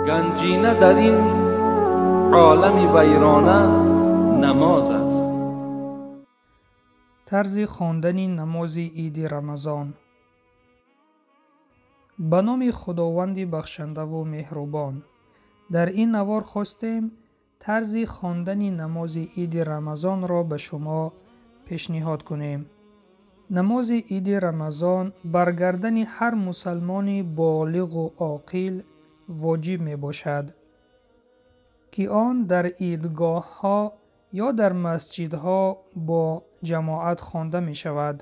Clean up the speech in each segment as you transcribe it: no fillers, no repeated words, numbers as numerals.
Ганҷина дар ин олами вайрона намоз аст. Тарзи хондани намози Иди Рамазон. Ба номи Худованди бахшандаву меҳрубон. Дар ин навор хостем тарзи хондани намози Иди Рамазонро ба шумо пешниҳод кунем. Намози Иди Рамазон бар гардани ҳар мусалмони болиғу оқил воҷиб мебошад, ки он дар идгоҳҳо ё дар масҷидҳо бо ҷамоат хонда мешавад.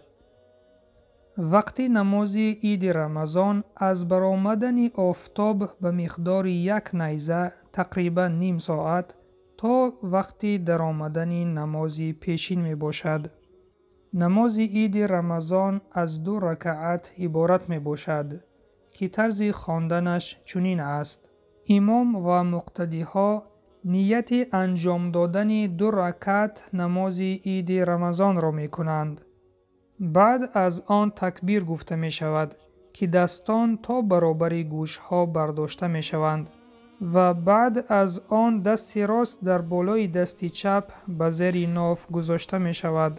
Вақти намози Иди Рамазон аз баромадани офтоб ба миқдори як найза тақрибан ним соат то вақти даромадани намози пешин мебошад. Намози Иди Рамазон аз 2 ракаат иборат мебошад, ки тарзи хонданаш чунин аст. Имом ва муқтадиҳо нияти анҷом додани 2 ракат намози Иди Рамазонро мекунанд. Баъд аз он такбир гуфта мешавад, ки дастон то баробари гӯшҳо бардошта мешаванд ва баъд аз он дасти рост дар болои дасти чап ба зери ноф гузошта мешавад.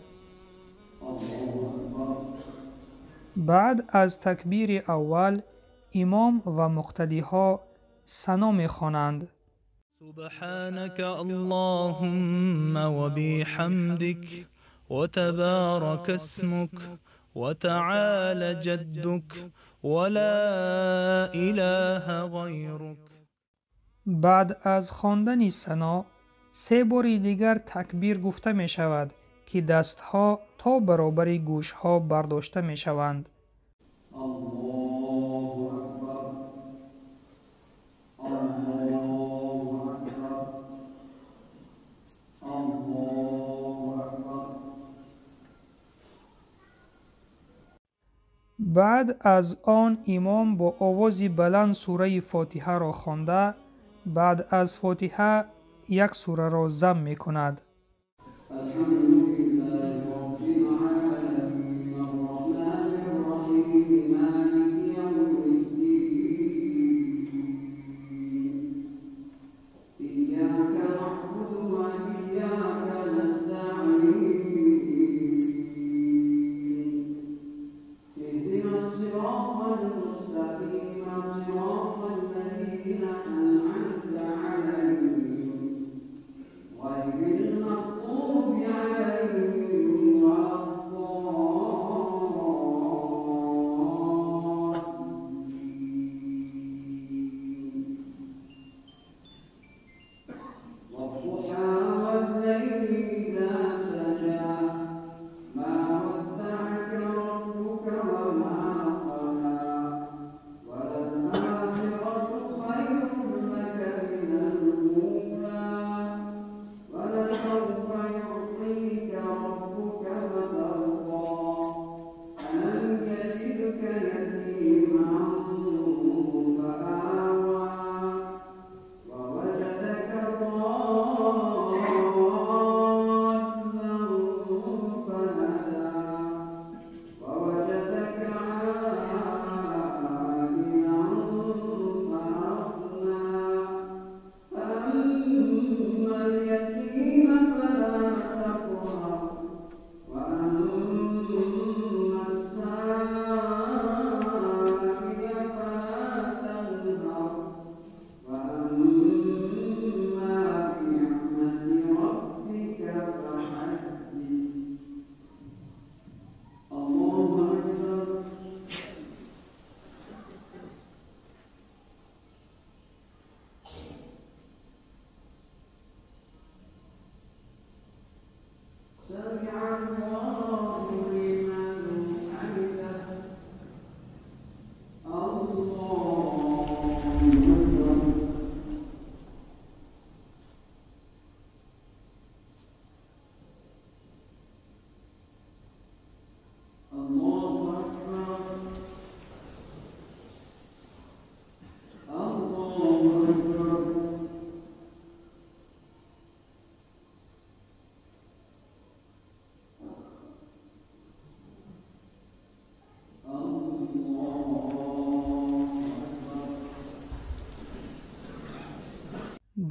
Баъд аз такбири аввал имом ва муқтадиҳо сано мехонанд. سبحانك اللهم وبحمدك وتبارك اسمك وتعالى جدك ولا إله غيرك. баъд аз хондани сано се бори дигар такбир гуфта мешавад, ки дастҳо то баробари гӯшҳо бардошта мешаванд. Баъд аз он имом бо овози баланд сураи Фотиҳаро хонда, баъд аз Фотиҳа як сураро зам мекунад.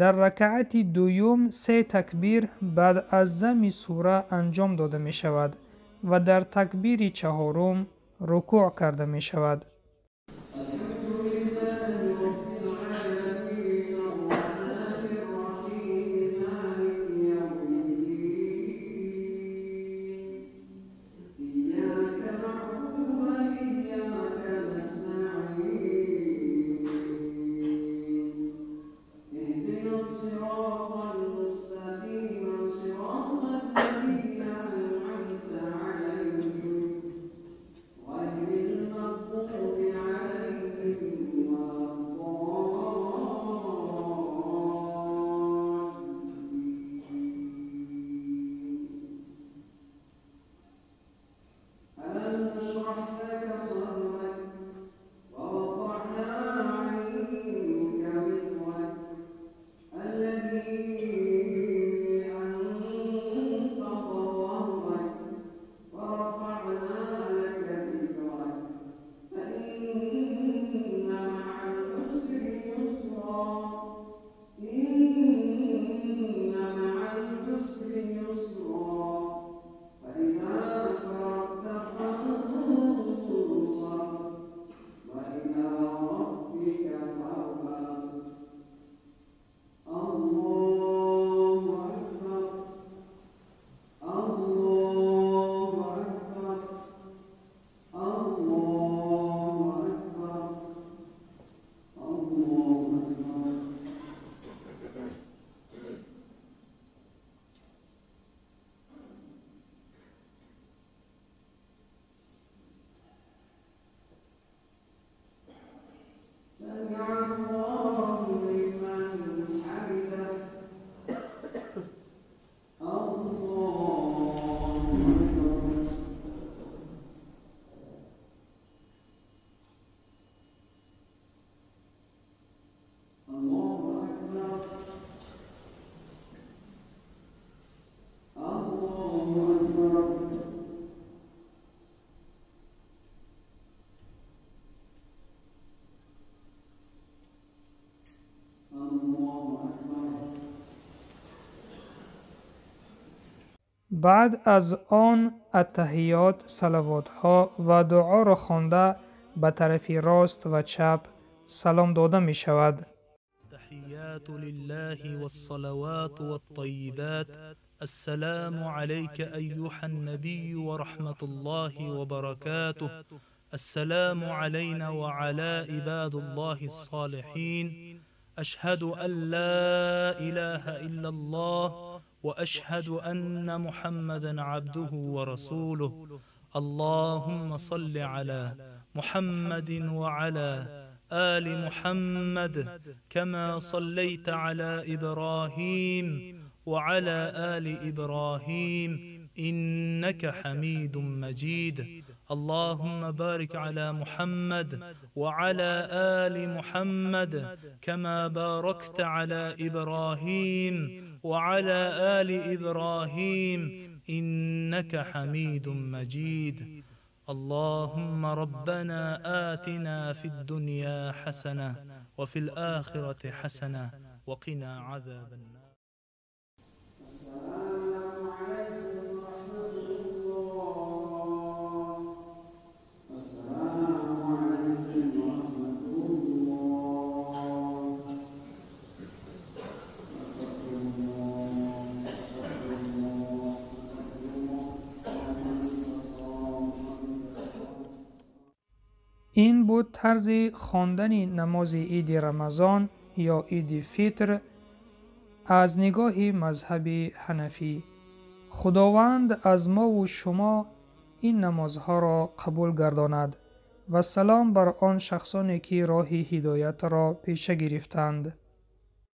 Дар ракъати дуюм се такбир баъд аз зами сура анҷом дода мешавад ва дар такбири чаҳорум рукӯъ карда мешавад. Баъд аз он аттаҳиёт, салавотҳо ва дуоро хонда ба тарафи рост ва чап салом дода мешавад. التحيات لله والصلوات والطيبات. السلام عليك أيها النبي ورحمة الله وبركاته. السلام علينا وعلى عباد الله الصالحين. أشهد أن لا إله إلا الله وأشهد أن محمدا عبده ورسوله. اللهم صل على محمد وعلى آل محمد كما صليت على إبراهيم وعلى آل إبراهيم إنك حميد مجيد. اللهم بارك على محمد وعلى آل محمد كما باركت على إبراهيم وعلى آل إبراهيم إنك حميد مجيد. اللهم ربنا آتنا في الدنيا حسنة وفي الآخرة حسنة وقنا عذاب النار. السلام عليكم ورحمة الله. السلام عليكم ورحمة الله. أستغفر الله، أستغفر الله، أستغفر الله. Ин буд тарзи хондани намози иди Рамазон ё иди Фитр аз нигоҳи мазҳаби ҳанафӣ. Худованд аз мову шумо ин намозҳоро қабул гардонад ва салом бар он шахсоне ки роҳи ҳидоятро пеша гирифтанд.